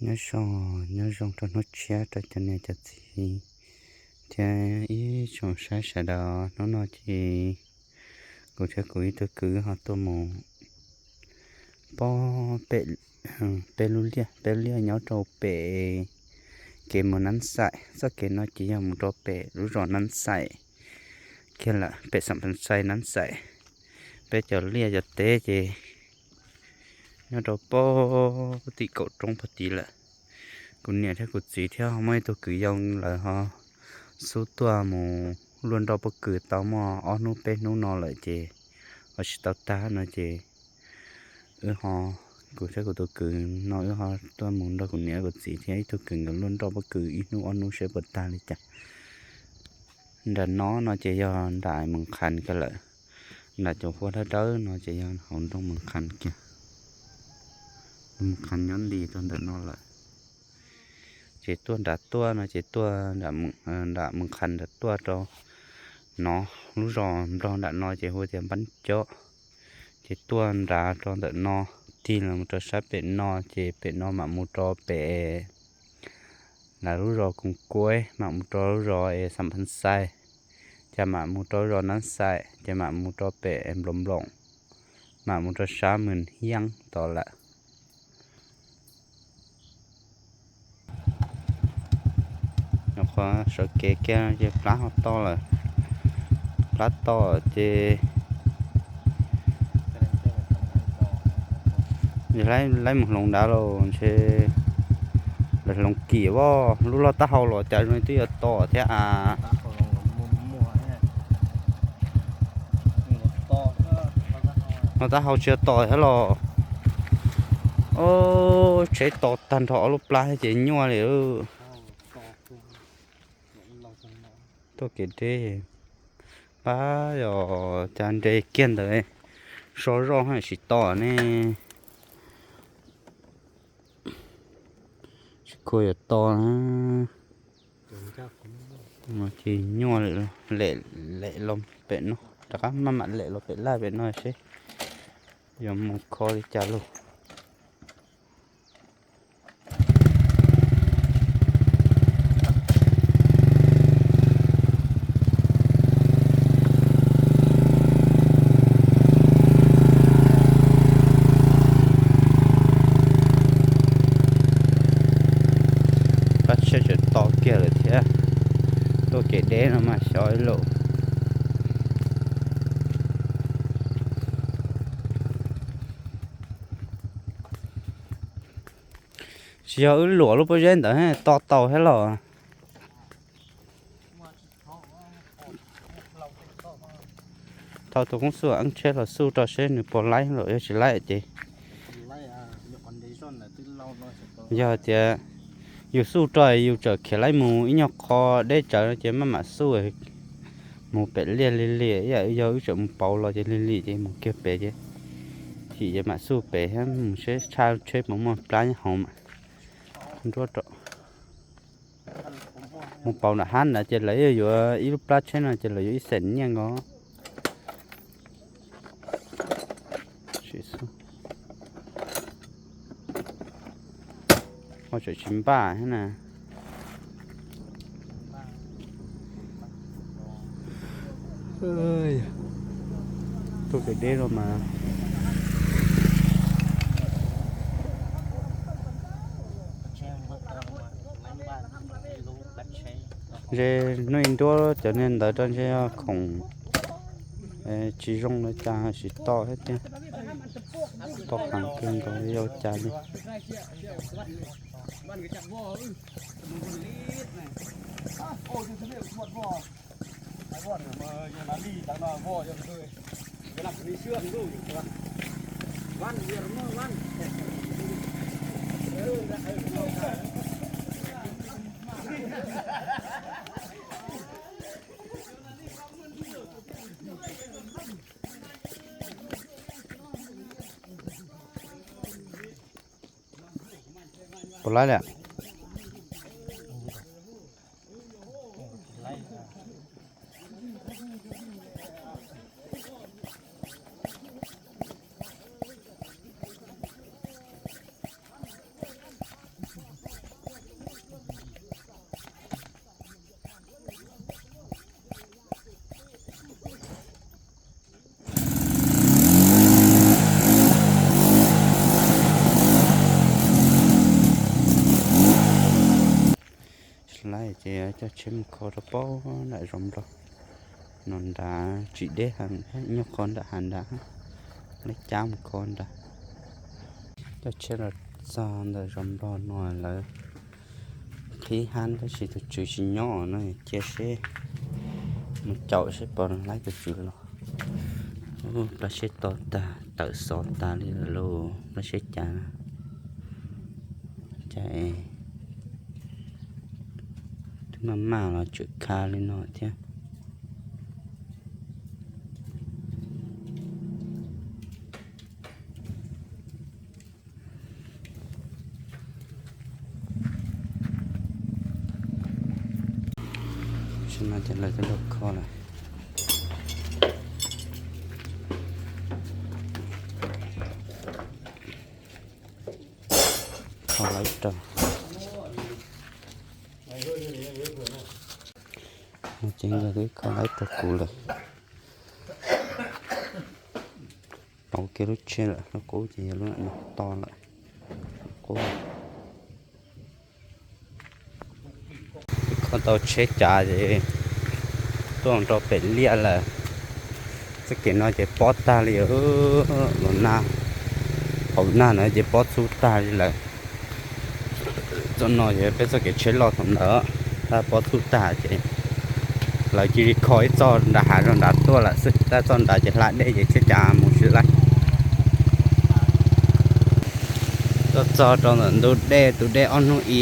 Nyob zoo, nyob zoo rau hnub tshiab rau cov niam cov txiv thiab ib tsoom saib sawv daws. Hnub no ces kuv thiab kuv ib tug kwv ho tuaj mus pom peb, peb lub liaj, peb lub liaj nyob rau pem kev mus Nab Xaim. Txoj kev no ces yog mus rau pem lub zos Nab Xaim kiag lawm, pem xam Phas Xais Nab Xaim. Peb cov liaj cov teb ces nyob rau pem tim kaum roob pem tid lawm. Kuv niam thiab kuv txiv thiab muaj ib tug kwv yau lawv ho xub tuaj mus luaj nroj pob kws tau muaj ob hnub peb hnub no lawm ces ho tsis tau tag no ces wb ho, kuv thiab kuv tus kwv no wb ho tuaj mus nrog kuv niam kuv txiv thiab ib tug kwv nkawd luaj nroj pob kws ib hnub ob hnub seb puas tag li cas. Nram no no ces yog nram Mees Khas kiag lawm. Nram cov huab dawb dawb no ces yog hauv nroog Mees Khas kiag. Mees Khas nyob nti rau ntawm no lawm. Ces tuaj nram tuaj no ces tuaj nram Mees Khas nram tuaj rau no, lub zos Nplog nram no ces hu tias Npab Cob. Ces tuaj nrad rau ntawm no, tig los mus rau sab pem no ces pem no mam mus rau pem lawv lub zos Koos Kuaib, mam mus rau lub zos es Xam Phas Xais, ces mam mus rau lub zos Nab Xaim, ces mam mus rau pem Nploos Nploos, mam mus rau sab Mws Hiab tod lawm. Nyuam qhuav sawv kev kiag ces plab ho to lawm. Plab to ces laib mus hloov nrad los ntshe lawv hloov kim os, lub loj taub hau los cas zoo twb yuav to thiab as. Loj taub hau tsis yog to thiab los. Tsheb to tag nrho ob lub plab ces nyuaj li. Tuaj kev deb, pab yog cas nres kiag ntawd, so zoj tsis to ne. Tsis khuam yuav to na. Ces nyuaj lawm, lem, lem los pem no, rov qab maj mam lem los pem laj pem no seb yuav mus kho li cas lauj. Pab tsheb tseem to kiag lawm thiab, tuaj kev deb no mas xyov ib lus. Tsis yog wb luam lub pob zeb ntawd to tau thiab los. Thov tus koob xub eeb tsheb los xuj rau seb nws puas laib lawm, yog tsis laib ces yog tias yus xuj rau yus txawm khiav laib mus ib nyuag qho deb tsawv no ces maj mam xuj mus pem liaj lig lig, yog wb tseem mus pauv los ces lig lig ces mus kiag pem ces chim ces mam xuj pem thiab mus seb tshaj tsheb puas muaj plab nyob hauv mas nruab rau. Mus pauv nram hab ntawd ces lawv yuav ib lub plab tsheb no ces lawv yuav ib xees nyiaj nkaus. Ua tseem tsis npaj thiab na. Tuaj kev deb no mas. Ntshe hnub ib nruab cov niag ntawd rau ntshe yog khoom tsis zoo li cas tsis to thiab tiag. To heev kawg nkaus li, yog cas li. Puas laib lawm? Ces coj tsheb mus kho rau pem nram zos Nplog no nrad, tsis deb heev, nyuag qho nram hav nrad, lawv cab mus kho nrad. Coj tsheb los txog ntawm zos Nplog no lawv qhib hab tab sis tus tswv tsis nyob no, cia seb mus caum seb puas laib tus tswv los. Ub, plab siab to tag, tawm xov tas li lawm lauj, plab siab cas na. Cas es twb maj maj los tseem kha li no thiab. Tam sim no ces lawv twb los kho lawm. Kho laib rau. No ces nkawd twb kho laib rau kuv lawm. Pauv kiag lub tsheb lawm, lub qub ces yog lub no to lawm. Qub. Kho tau tsheb cav ces tuaj nrau pem liaj lawm. Txoj kev no ces pob tag li, los nag, hauv nag no ces pob txhub tag li lawm. Txoj no ces peb txoj kev tsheb loj thaum ntawd, tab pob txhub tag ces lawv cia li kho ib txoj nram hav zoov nrad tuaj lawm xwb, tab txoj nrad ces hla dej ces tsheb cav mus tsis laib. Tuaj txog rau ntawm ntug dej, tus dej ob hnub i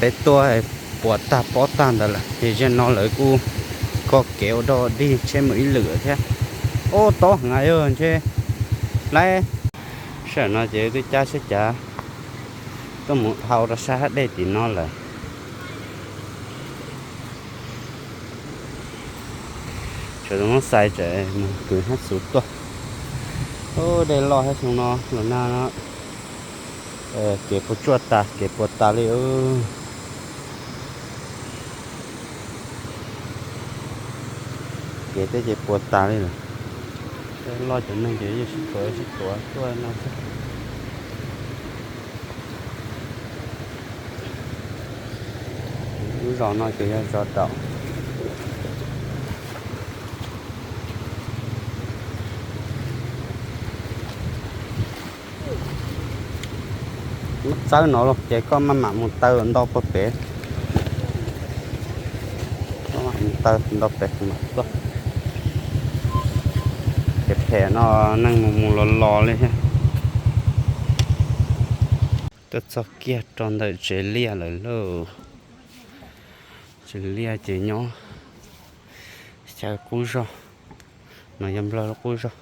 peb tuaj puas tag pob tag ntawd lawm, ces zaum no lawv kuj kho kev ua dog dig tsheb mus ib lwm thiab. Ub, tob heev yog ntshe laib. Sij hawm no ces twb cab tsheb cav tuaj mus dhau rau sab dej tim no lawm. Tshuav tus Hmoob Xais tseem mus kwv hab xuv tuaj. Ub, dej loj thiab xyoo no los nag no, kev puas tsuaj tas, kev puas tas li. Kev tej ces puas tas li lawm. Dej loj cov neeg ces yeej sib tuav sib tuav tuaj no xwb. Lub zos no ces yog zos Daum. Lub txawb no los ces koj maj mam mus taw nto puag pem. Koj mam mus taw nto pem mam tuaj. Ces phem no neeg mus mus los los li thiab. Tuaj txog kiag rau ntawm tsev liaj lawm lauj. Tsev liaj ces nyob xyaw qub zog, no yog Nplog lub qub zog.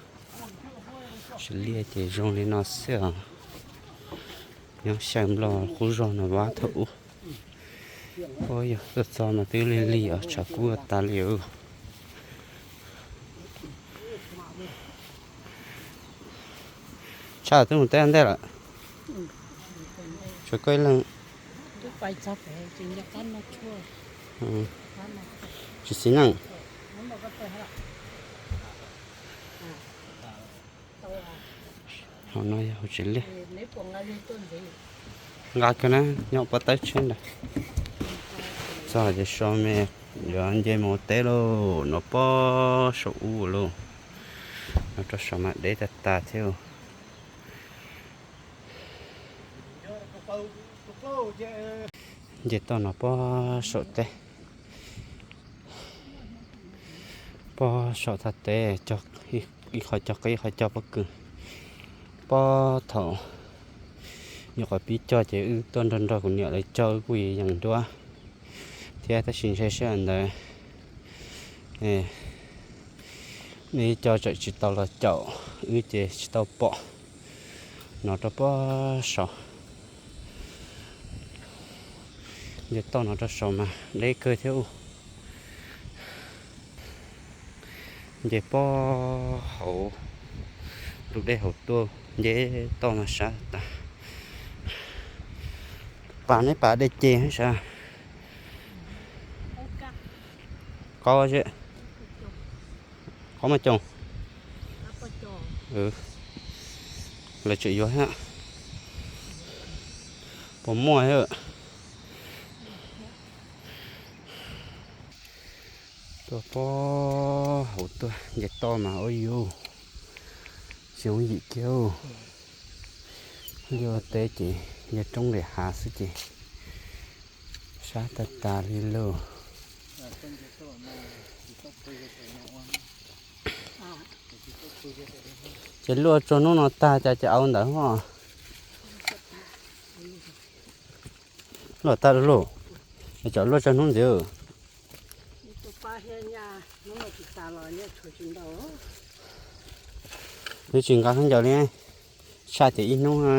Tsev liaj ces zoo li no xwb os. Nyob xyaw Nplog qub zog no vab thaum ub. Ua yog tuaj txog mas twb lig lig os, tshav kub tas li os. Tshaj twb mus teb ntej lawm. Tshuav koj ib leeg. Tsis xis neej. Hauv no yog hauv tsev liaj. Nqa kiag na, nyob pob tawb tsheb ntawd. Txog ces so me yuav nce mus ua teb lauj, no pob saum ub lauj. No rau saum mas deb tag tag thiab. Nce toj no pob saum teb, pob saum thaj teb, ib qho cog qib ib qho cog pob kws. Pob thaum nyuam qhuav pib cog ces wb tuaj nrog nrog kuv niam lawv cog, wb kuj yeej duab thiab, tab sis ntshe sij hawm ntawd nej cog tseem tsis tau los caum wb ces tsis tau pom. No rau pob saum, nce toj no rau saum mas deb kawg thiab ub. Nce pob hauv ntug dej hauv tuaj, nce toj mas sab tas. Pas neb pas dej ces sav. Qaub, qaub maj coog. Lawv tseem yuav thiab. Puas muaj thiab? Tuaj pob hauv tuaj nce toj mas ua yus xyoob yim kiag. Liaj teb ces yog roob li hav xwb ces sab tag tas li lauj. Ces luaj txog hnub no tag cas ces au ntawd ho. Luaj tag lauj, cov luaj txog hnub ntxiv. Twb tsis nqa khaub ncaws li, tshaj ces ib hnub no.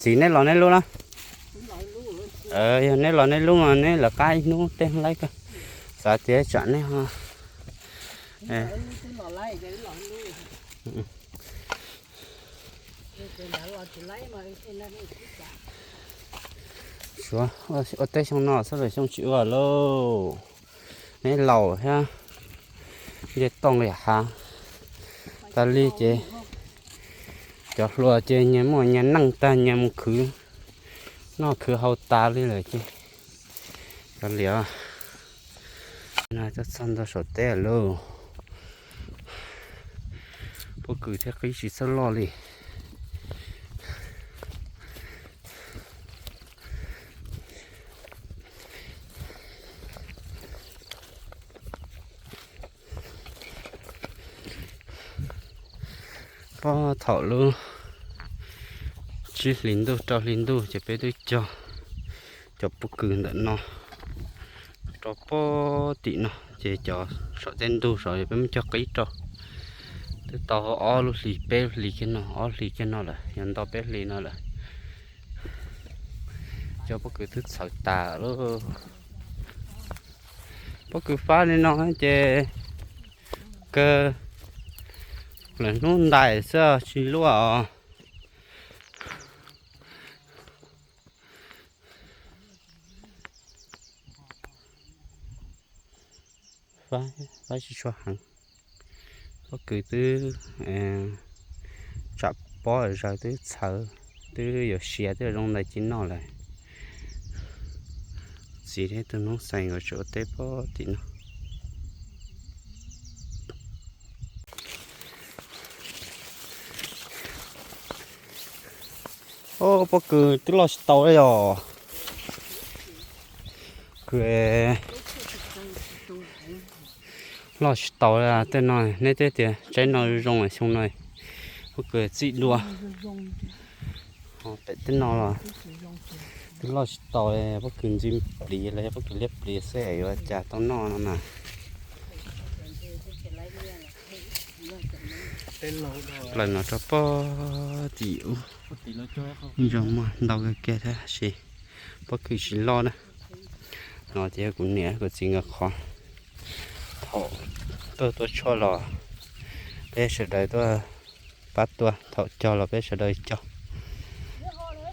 Txiv neb los neb lub na. Yog neb los neb lub mas neb lawv qab ib hnub tej laib kawg. Xav tias tsam neb ho. Suav ua teb xyoo no xwb los xyoo tsis ua lauj. Neb laus thiab, nce toj li hav tas li ces cov hluas ces nyias muaj nyias neej tag nyias mus khwv noj khwv haus tas li lawm ces kav liam. No txog ntawm saum teb lauj. Pob kws thiab qib tsis txawj loj li. Pob thaum lub tsib hlis ntuj rau hli ntuj ces peb twb cog cov pob kws ntawm no rau pob tim no ces cov saum tej ntug saud peb muab cog qib rau. Twb tau ob lub hlis peb lub hlis kiag no, ob hlis kiag no lawm, yog nto peb hlis no lawm. Cov pob kws twb txhawv tas lawm. Pob kws fab li no ces kawg lawm hnub ntais xwb tsis luaj os. Fab tsis tshua heev. Pob kws twb tsam pob zaws twb txhawv, twb yuav siav twb zoo ntawd cia noj lawm. Txiv thiab tus noob xees nkawd tseem ua teb pob tim no. Pob kws twb loj tsis tau li os. Kws loj tsis tau li tej no, neb twb tias tsaib no zoo xyoo no, pob kws txij dua. Pem tej no los twb loj tsis tau, pob kws ntxi plis los yog pob kws liab plis xwb yuav cas tau noj no mas. Plaws no rau pob tim ub, zoo muaj ntau kawg kiag thiab sis pob kws tsis loj na. No ces yog kuv niam kuv txiv nkawd qhov. Thaum tuaj tua tshuaj los peb sawv daws tuaj pab tua, thaum cog los peb sawv daws cog,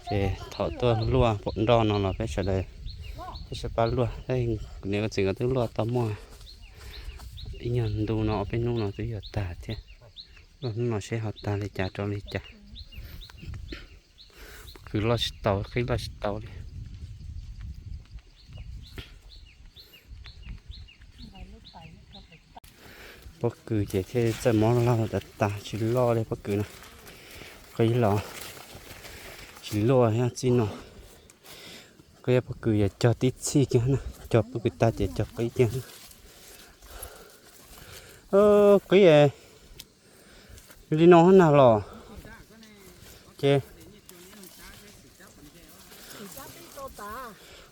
ces thaum tuaj luaj pom nroj no los peb sawv daws peb sawv pab luaj. Kuv niam kuv txiv nkawd twb luaj tau muaj ib nyuag ntu no, ob peb hnub no twb yuav tag thiab. Luaj hnub no seb ho tag li cas rau li cas. Pob kws loj tsis tau, qib loj tsis tau li. Pob kws ces thiaj txawj mob laug tas tas, tsis loj li pob kws no. Qib los tsis luaj thiab txij no. Qib pob kws yog cog tib txhij kiag na, cog pob kws tag ces cog qib kiag. Qib li no na los ces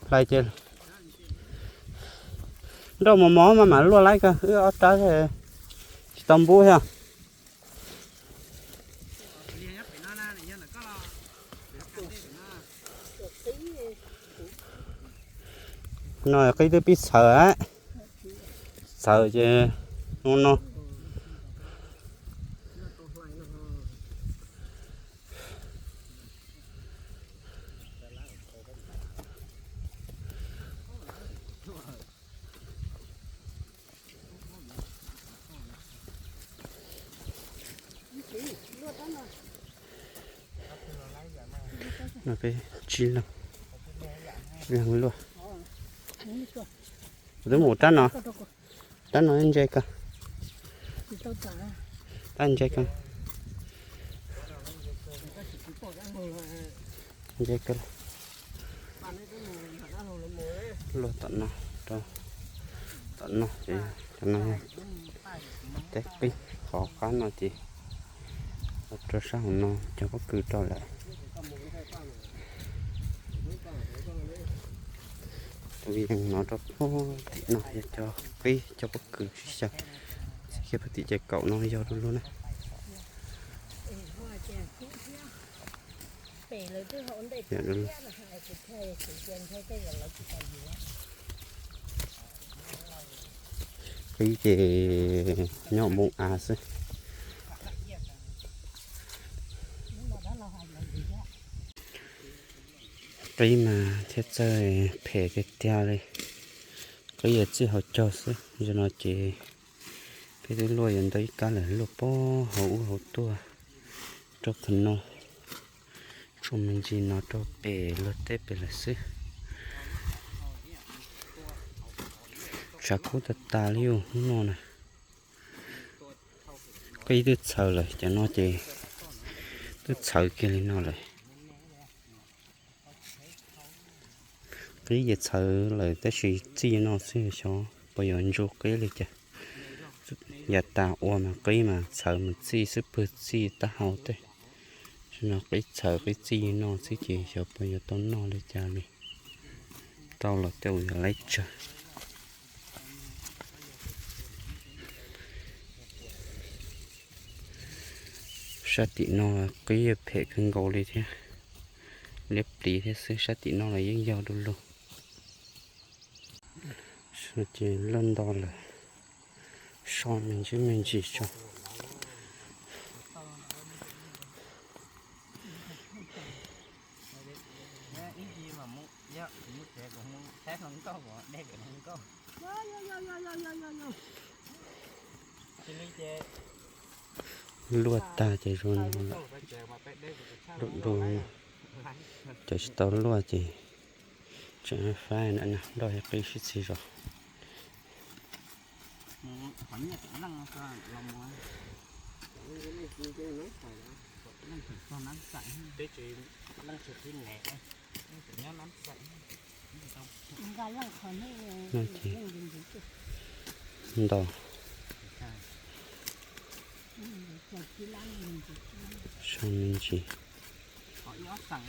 hlais ces nroj mos mos mas mam luaj laib kawg, wb ob rab tsis tau npub thiab. No qib twb pib txhawv, txhawv ces no no. Peb tsib leeg, tsib leeg luaj. Kuv twb mus rab no, rab no ntse kawg, rab ntse kawg, ntse kawg. Luaj tom no, tom no ces, tom no teb qib, qhov qab no ces rau sab hauv no cog pob kws rau lawm. Tus yees no rau puag tim no yog cog qib cog pob kws sib xyaw, txij kiag puag tim ces kaum no yog du lug na. Qib ces nyob moo av xwb. Qib mas thiab txawj phem tiag tiag li. Qib yog txij hauv caug xwb, zaum no ces peb twb luaj yuav ntau ib kab lawm, luaj puag hauv ub hauv tuaj rau qhov no, tsuas me ntsis no rau pem luag teb pem lawm xwb. Tshav kub tag tas li ub hnub no na. Qib twb txhawv lawm, cov no ces twb txhawv kiag li no lawm. Qib ces txhawv lawm tab sis txij no xwb, xyov puas yuav ntsu qib li cas. Yav tas ua mas qib mas txhawv mus txij xwb, pwg txij taub hau tej. Tam sim no qib txhawv qib txij no xwb ces xyov puas yuav tau noj li cas li. Tau los coj mus yuav laib tsawg. Sab tim no qib phem kawg nkaus li thiab, liab pliv thiab xwb, sab tim no los yeej yog du lug. Ces loj nto lawm, so me ntsis me ntsis tso. Luaj tag ces zoo no lawm, du du, cov tsis tau luaj ces tseem fab na, nroj qib sib txig zog. Nto. So me ntsis,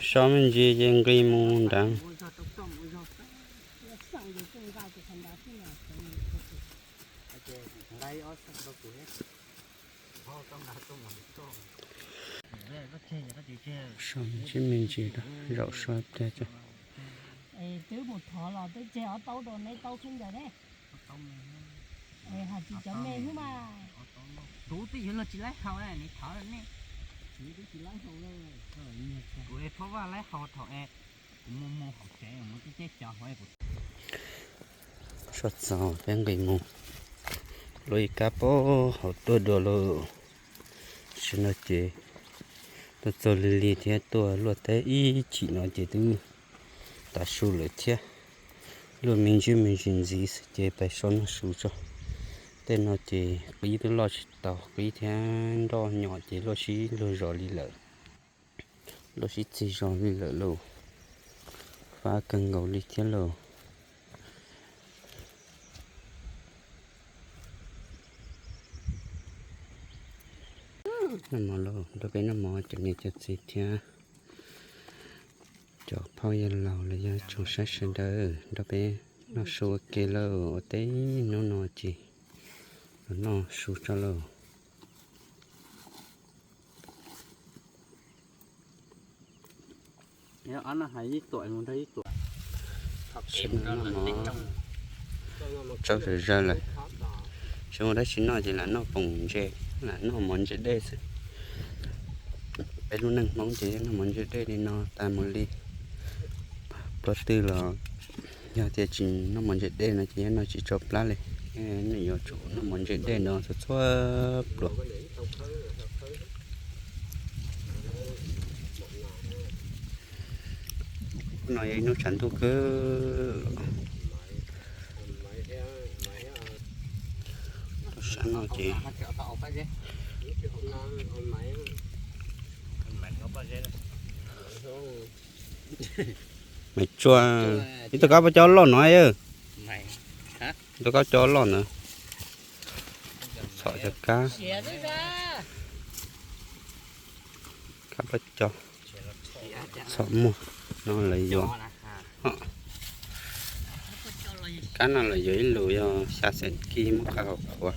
so me ntsis ces nqis mus nrad. So me ntsis me ntsis rau, zaum so pliag tso. Twb mus thov los twb tseg ob taub rau neb taub khaub ncaws ne. Hais tsis cov me xwb mas. Kuv twb yuav luag tsis laib haus ne, nws thov ne. Kuv es phob vaj laib haus thaum es kuv mus mus hauv tsev mus ceb ceb cov hauv es kuv. Soj txog peb nqis mus, luaj ib kab puag hauv tuaj dua lauj. Tam sim no ces tuaj txog lig lig thiab, tuaj luaj teb ib chim no ces twb tav su lawm thiab. Luaj me ntsis me ntsis ntxiv xwb ces pais so noj su tso. Tej no ces qib twb loj tsis tau, qib thiab nroj nyom ces luaj sib luag zos li lawm. Luaj sib txig zog li lawm lauj. Fab kawg nkaus li thiab lauj. Noj mov lauj, nrog peb noj mov cov niam cov txiv thiab cov phauj yawg laus los yog tsoom saib sawv daws, nrog peb noj su ua ke lauj. Ua teb hnub no ces los noj su tso lauj. Tsawb zawg zawg lawm, tsis muaj dab tsi noj ces lam noj poom ntse, lam noj mov ntse dej xwb. Peb lub neej Hmoob ces yog noj mov ntse dej li no tas mus li. Pluas twg los yog tias tsis noj mov ntse dej no ces yeej noj tsis tso plab li. Nej yuav tsum noj mov ntse dej no txhua txhua pluas. No yog ib hnub tshav ntuj kawg. Rau sab no ces maiv tsua, ib tug kab pab cov loj no. Ib tug kab cov loj ntawd. Txhom cov kab, kab pab cov, txhom muag no lawv yuav. Kab no lawv yuav ib lus yog xya xees kib muab qhab hauv qhuav.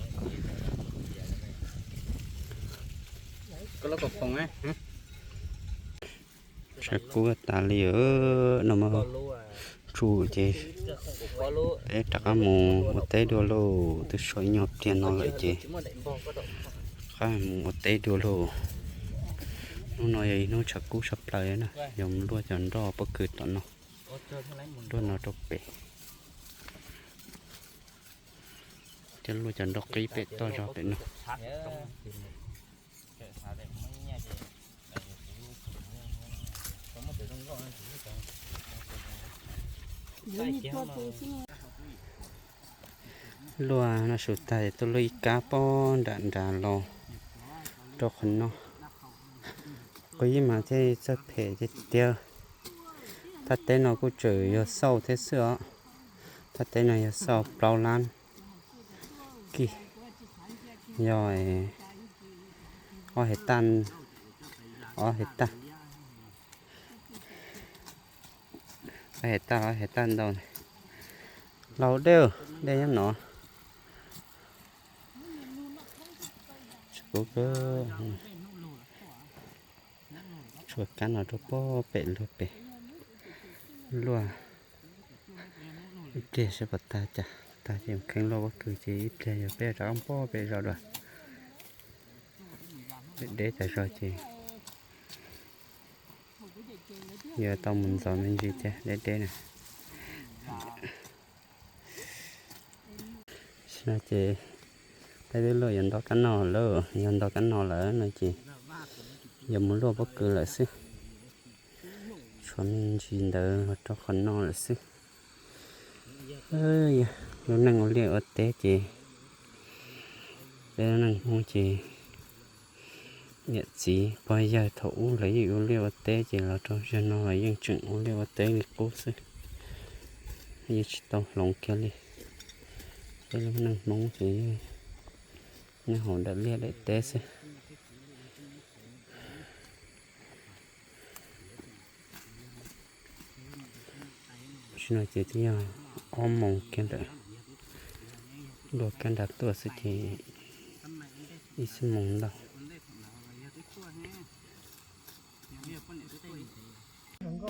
Tshav kub tas li no mas tsuj ces peb rov qab mus ua teb dua lauj. Twb sawv nyuag pliag no lawm ces rov qab mus ua teb dua lauj. Hnub no yog ib hnub tshav kub tshaj plaws na, yog mus luaj cov nroj pob kws tom no, luaj no rau pem, thiab luaj cov nroj qib pem toj zog pem no. Luaj no su tag es tuaj luaj ib kab pob nram nrad los rau qhov no. Qhov ib mas thiaj txawj phem tiag tiag. Thaj teb no kuj tseem yog xauj thiab xwb os. Thaj teb no yog xauj plaub lab kij, yog ob hais taj, ob hais taj, ob hais taj ntau. Laus dej, dej nyob no. Tshuav kab no rau pob pem luag pem luaj. Ib pliag seb puas tag cas, tag ces kheev luaj pob kws ces ib pliag yog peb rov qab pob pem zos dua. Deb deb tas zog ces yuav tau mus ntxov me ntsis thiab, deb deb na. Tam sim no ces peb twb luaj yuav nto kab no lawm, yog nto kab no lawm no ces yuav mus luaj pob kws lawm xwb. Tshuav me ntsis ntawd los rau qhov no lawm xwb. Lub neej ua liaj ua teb ces peb lub neej Hmoob ces niam txiv pog yawg thaum ub lawv yeej ua liaj ua teb ces los rau zaum no los yeej tseem ua liaj ua teb li qub xwb, yeej tsis tau hloov kiag li. Peb lub neej Hmoob ces yeej nyob hauv daim liaj daim teb xwb. Tam sim no ces twb yog ob moos kiag lawm, luaj kab nrad tuaj xwb ces ib xuab moos ntau.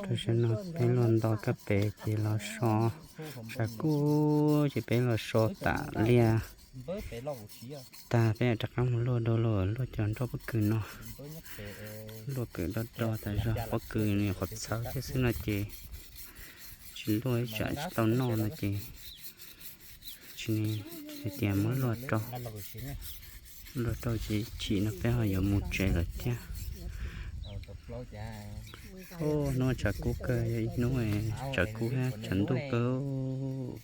Tam sim no peb luaj nto kab pem ces los so, tshav kub ces peb los so tas liaj tag peb rov qab mus luaj dua lauj, luaj cov nroj pob kws no. Luaj kws do do tas zog, pob kws nws qhov txhawv thiab xwb no ces tsis luaj ib tsam tsis tau noj no ces tsis hais tias muab luaj rau, luaj rau ces chim no peb ho yuav mus tsev lawm thiab. Hnub tshav kub kawg, yog ib hnub tshav kub thiab tshav ntuj kawg.